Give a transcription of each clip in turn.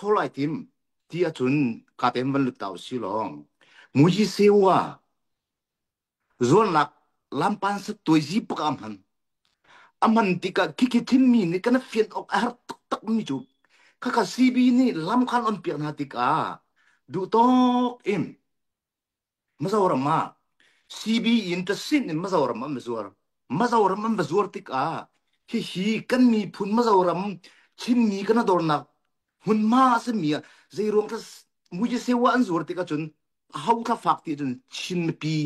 ṭhawl ai tim ti ahcun ka tem van lut ta usih law Muji Sewa zuannak lampan sat tuaizi pak a hman. A hman tikah khikhi thimmi nih kan fian awk a har taktak mi cu khakha CB nih lam khan on piak hna tikah duh tawk in Mizoram ah CB in tasin in Mizoram an va zuar. Mizoram an va zuar tikah hihi kan miphun Mizoram Chinmi kan adornak hmunhma a simi ah zeiruang thla muisewa an zuar tikah cun ho thla fak ti cun Chin mipi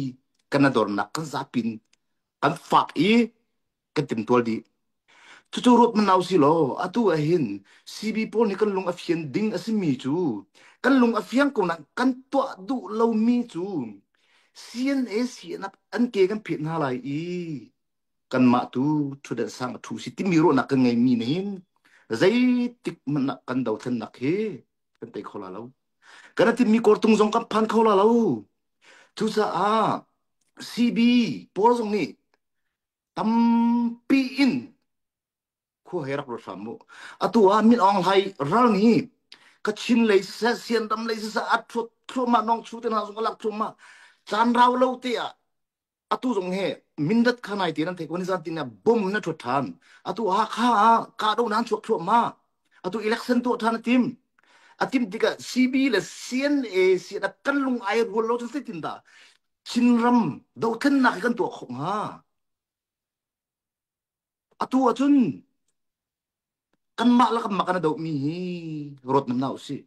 kan adornak kan zapin kan fak i kan timtual dih. Cucu ruat manau si law atu ah hin CB pawl nih kan lung a fian ding a simi cu kan lung a fiang ko nain kan tuah duh lomi cu CNA CNF an ke kan phet hna lai i kanmah tu ṭhutdan sang a ṭhu si timi ruahnak kan ngeimi nih hin zeitik hmanh ah kan dothlennak hi kan tei kho la lo. Kan i timmi kawrtung zong kan phan kho la lo. Cucaah CB pawl zong nih tampi in khua he rak ruat hram u. Atu ah Min Aung Hlaing ral nih Kachin lei siseh, Sianram lei siseh, a thuat thluahmah nong chu te hna zong a lak thluahmah. Caan rau lo te ah atu zong he Mindat kha nai te nan theih ko nizan tin ah bom na thuat than. Atu Hakha ah kahdoh nan chuak thluahmah. Atu election tuah than a tim. A tim tikah CB le CNA CNF kan lung ai rual lo cun zeitin dah Chinram dothlennak hi kan tuah khawh hnga? Atu ahcun kanmah le kanmah kan i dohmi hi ruat hmanh hna usih.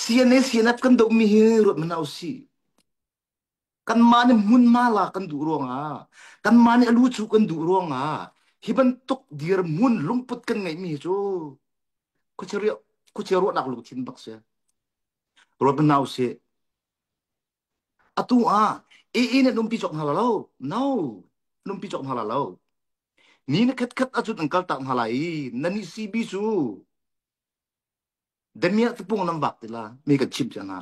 CNA CNF kan dohmi hi ruat hmanh hna usih. Kanmah nih hmunhma la kan duh ruangah, kanmah nih a lu cu kan duh ruangah hi bantuk dirhmun lungput kan ngeihmi hi cu khuachia ruahnak lungthin bak si. Ruat hmanh hna usih. Atu ah AA nih an umpi cawk hna la lo. No, an umpi cawk hna la lo. Ni na khatkhat ahcun an kaltak hna lai i nan nih CB cu damiah tapung nan vak ti la mi kan chimh cia hna.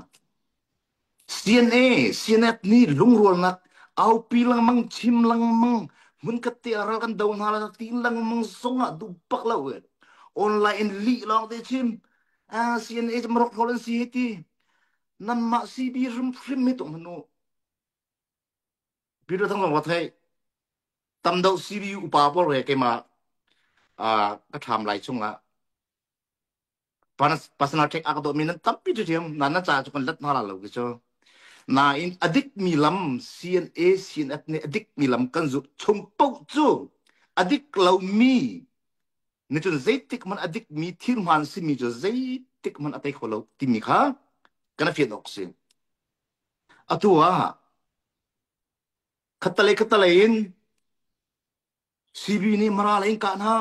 CNA, CNF nih lungrualnak aupi lengmang chim lengmang hmunkhat te ah ral kan do hna la ti lengmang zong ah duh bak lo e. Online in lih lawng te chim. Ah, CNA cu marok thawl an si hi ti. Nanmah CB hrimhrim hi tuah hmanh u. Peter Thang zong va thei. Tam deuh CB upa pawl re keimah ka ṭham lai chungah personal check a ka dawhmi nan tampi ṭhiam na na ca cu kan let hna la lo ki cu. Nain a dikmi lam CNA CNF nih a dikmi lam kan zulh chung paoh cu a dik lomi Nih cun zeitik hmanh a dikmi thil hmaan simi cu zeitik hmanh a tei kho lo timi kha kan i fian awk si. Atu ah khattalei khattalei in CB nih Mara lei in kah hna,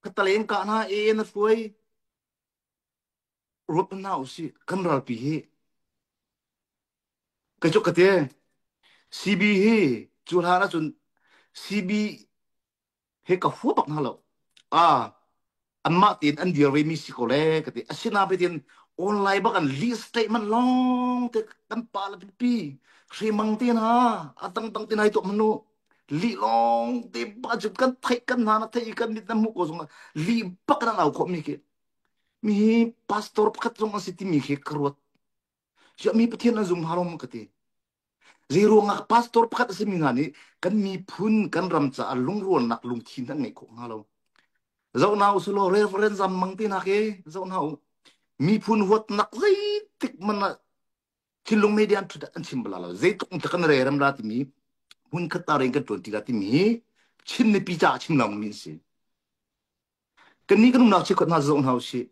khattalei in kah hna, AN a hruai. Ruat hna usih, kan ralpi hi ka cu ka te CB hi cu hlan ahcun CB he ka hua bak hna lo. Ah, anmah tein an dir ve mi si ko le ka ti. Asinain online bak an list statement lawng te kan pa le pipi hrimang te hna a dangdang te hna hi tuah hmanh u. Lih lawng te bak cu kan theih kan hna na theih i kan mit na hmuh ko zong ah lih bak in an au khawh mi khi. Mi hi pastor pakhat zong an si timi khi ka ruat. Ziah mi Pathian an zum hnga lo maw ka ti. Zeiruangah pastor pakhat a simi hna nih kan miphun kan ram caah lungrualnak lungthin an ngeih khawh hnga lo. Zoh hna usulaw Reverend Zam Mang te hna khi zoh hna u. Miphun huatnak zeitik hmanh ah thinlung media an thut an chim bala lo. Zeitluk in kan re rem la timi hmun khat ta ren kan tuan ti la timi hi Chin mipi caah chim lengmang mi an si. Kannih kan umnak chikkhat hna zoh hna usih.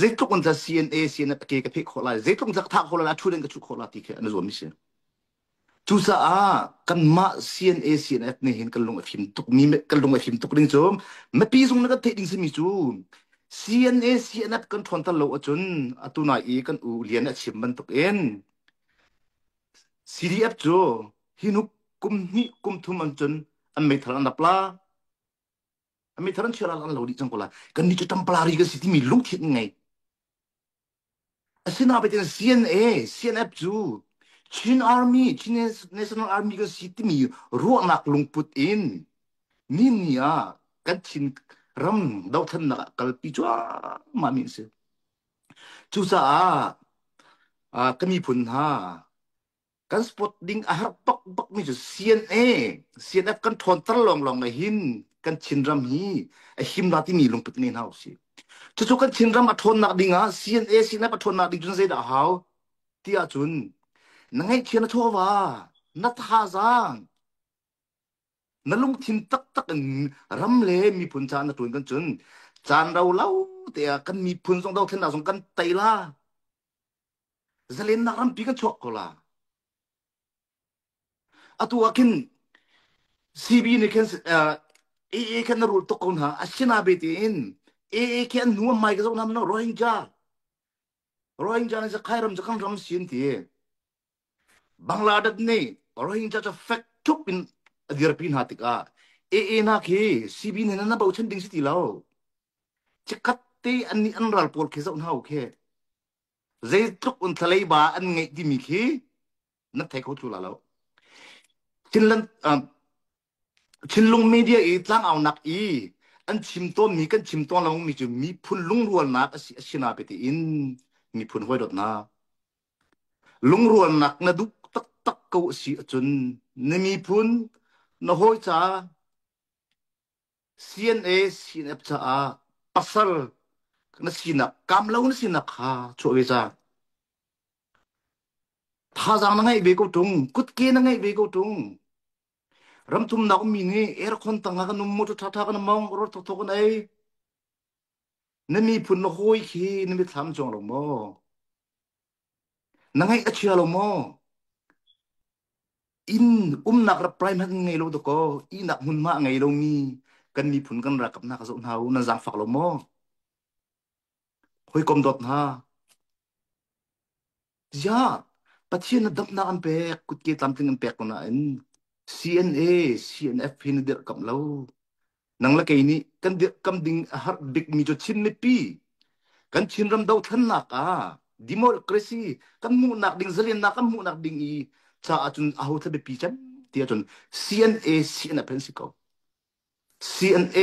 Zeitluk in dah CNA CNF ke ka pheh khawh lai, zeitluk in dah ka thah khawh lai, a thu in ka chuh khawh lai ti khi an zuam mi si. Cucaah kanmah CNA CNF nih hin kan lung a fim tuk mi kan lung a fim tuk ding cu mipi zung na kan theih ding simi cu CNA CNF kan ṭhawn tal lo ahcun atu nai i kan u Lian a chim bantuk in CDF cu hi hnu kum hnih kum thum an cun an meithal an rap la meithal an chiah an lo dih cang ko la kan nih cu temporary kan si timi lungthin ngei asinain CNA CNF cu Chin Army Chin National Army kan si timi ruahnak lungput in ni ni ah kan Chin ram dothlennak ah kalpi cuahmah mi an si. Cucaah ka miphun hna kan sport ding a har bak bak mi cu CNA CNF kan ṭhawnter lawnglawng ah hin kan Chinram hi a him la timi lungput ngei hna usih. Cucu kan Chinram a ṭhawnnak ding ah CNA CNF a ṭhawnnak ding cun zeidah a hau ti ahcun na ngeihchia na chawva na thazaang na lungthin taktak in ram le miphun caah na ṭuan kan cun caan rau lo te ah kan miphun zong dothlennak zong kan tei la zalennak rampi kan chuak ko la atu ah khin CB nih khin AA khan na rul tuk ko hna asina be tiin AA khi an hnu mai ka zoh nam no Rohingya Rohingya nih zakhai ram kan ram sin ti Bangladesh nih Rohingya cu fek thup in a dirpi hna tikah AA hna khi CB nih na bochan ding si ti lo chikkhat te an nih an ral pawl khi zoh hna u khi zeitluk un thlalei ba an ngeih timi khi na thei kho thlu la lo Chinland Chinlung media i tlangaunak i an chim tawnmi kan chim tawn lo mi cu miphun lungrualnak a si asina pe tiin miphun hawi dawt hna lungrualnak na duh taktak ko a si ahcun na miphun na hawi ca CNA CNF caah pasal na sinak kamlo na sinak kha chuah ve ca thazaang na ngeih ve ko ṭung kutke na ngeih ve ko ṭung ramthumnak ummi nih aircon tangah kan um motor ṭhaṭha kan mong rawt thawkthawk kan ei na miphun na hawi khi na mitthlam cuang lo maw na ngaih a chia lo maw inn umnak rak prime hmanh ngei lo dakaw ihnak hmunhma a ngei lomi kan miphun kan ralkap hna ka zoh hna u nan zaangfak lo maw hawikom dawt hna Ya, Pathian na damnak an pek, kutke tlamtling an pek ko nain CNA, CNF hi na dirhkamh lo. Nang le kei nih kan dirhkamh ding a har bikmi cu Chin mipi. Kan Chinram dothlennak ah democracy kan hmuhnak ding, zalennak kan hmuhnak ding i caah cun aho thla biapi cem ti ahcun CNA, CNF an si ko. CNA,